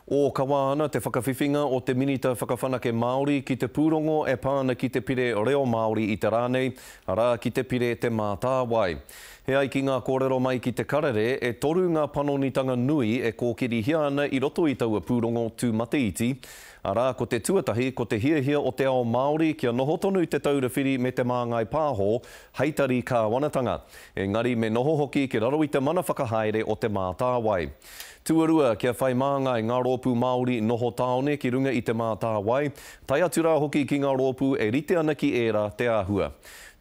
Ōkawa ana te whakawhiwhinga o te Minita Whakawhanake Māori ki te pūrongo e pā ana ki te Pire Reo Māori i te rā nei, arā, ki te Pire Te Mātāwai. E ai ki ngā kōrero mai ki Te Karere, e toru ngā panonitanga nui e kōkirihia ana i roto i taua pūrongo tūmataiti, arā, ko te tuatahi ko te hiahia o te ao Māori kia noho tonu Te Taura Whiri me Te Māngai Pāho hei tari kāwanatanga, engari me noho hoki ki raro i te mana whakahaere o Te Mātāwai. Tuarua, kia whai māngai ngā rōpū Māori noho tāone ki runga i Te Mātāwai, tae atu rā hoki ki ngā rōpū e rite ana ki ērā te āhua.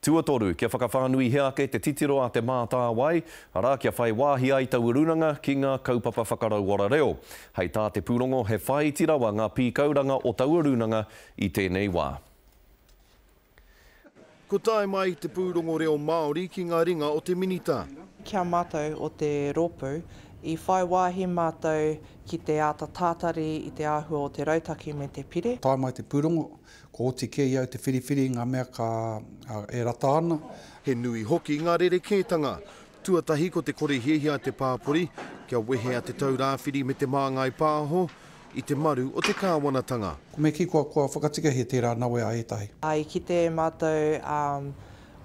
Tuatoru, kia whakawhānuihia ake te titiro a Te Mātāwai, arā, kia whai wāhi ai taua rūnanga ki ngā kaupapa whakarauora reo. Hei tā te pūrongo, he whāiti rawa ngā pīkauranga o taua rūnanga i tēnei wā. Ko tae mai te pūrongo reo Māori ki ngā ringa o te Minita. Ki a mātou o te rōpū, i whai wāhi mātou ki te āta tātari i te āhua o te rautaki me te pire. Tae mai te pūrongo, kua oti kē i au te whiriwhiri i ngā mea ka, e rata ana. He nui hoki ngā rerekētanga. Tuatahi ko te kore hiahia a te pāpori kia wehe a Te Taurāwhiri me Te Māngai Pāho, i te maru o te kāwanatanga. Me kī kua kua whakatikahia tērā nawe a ētahi. I kite mātou,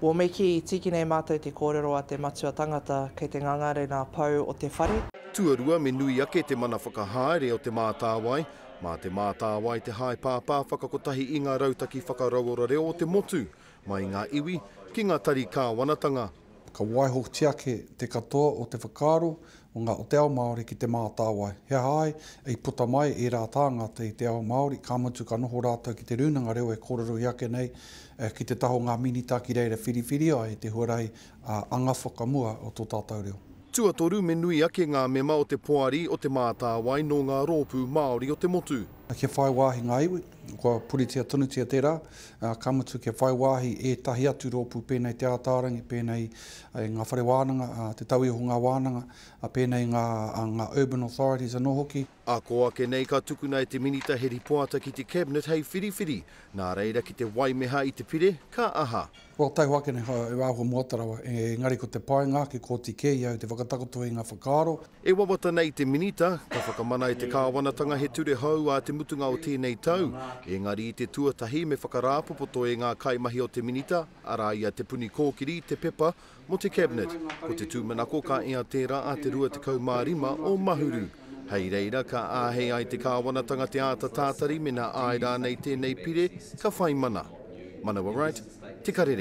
well me kī i tīkina e mātou te kōrero a te matua tangata kei te ngangare ngā pou o te whare. Tuarua me nui ake te mana whakahaere o Te Mātāwai. Mā Te Mātāwai te haepāpā whakakotahi i ngā rautaki whakarauora reo o te motu, mai i ngā iwi, ki ngā tari kāwanatanga. Ka waihotia ake te katoa o te whakaaro o ngā o te ao Māori ki Te Mātāwai. He aha ai i puta mai ērā tāngata i te ao Māori, ka mutu ka noho rātou ki te rūnanga reo e kōrerohia ake nei ki te taha o ngā minita ki reira whiriwhiri ai te huarahi anga whakamua o tō tātou reo. Tuatoru, me nui ake ngā mema o te Poari o Te Mātāwai nō ngā rōpū Māori o te motu. Kia whai wāhi ngā iwi, kua puritia tonutia tērā, ka mutu kia whai wāhi ētahi atu rōpū pēnei Te Ātaarangi, pēnei i ngā whare wānanga, Te Tau Iho Ngā Wānanga, pēnei i ngā urban authorities anō hoki. Ā kō ake nei ka tukuna e te Minita he ripoata ki te Cabinet hei whiriwhiri, nā reira ki te waimeha i te pire, ka aha? Kua taiho ake nei e āhua moata rawa, engari ko te painga ake kua oti kē i au te whakatakoto i ngā whakaaro. E wawata nei te Minita, ka whakamana e te Kāwanatanga he ture hou ā te mutunga o tēnei tau, engari i te tuatahi me whakarāpopoto e ngā kaimahi o te Minita, arā i a Te Puni Kōkiri, te pepa mō te Cabinet. Ko te tūmanako ka ea tērā ā te 25 o Mahuru. Hei reira ka āhei ai te Kāwanatanga te āta tātari mēnā āe rānei tēnei pire ka whai mana. Manawa Wright, Te Karere.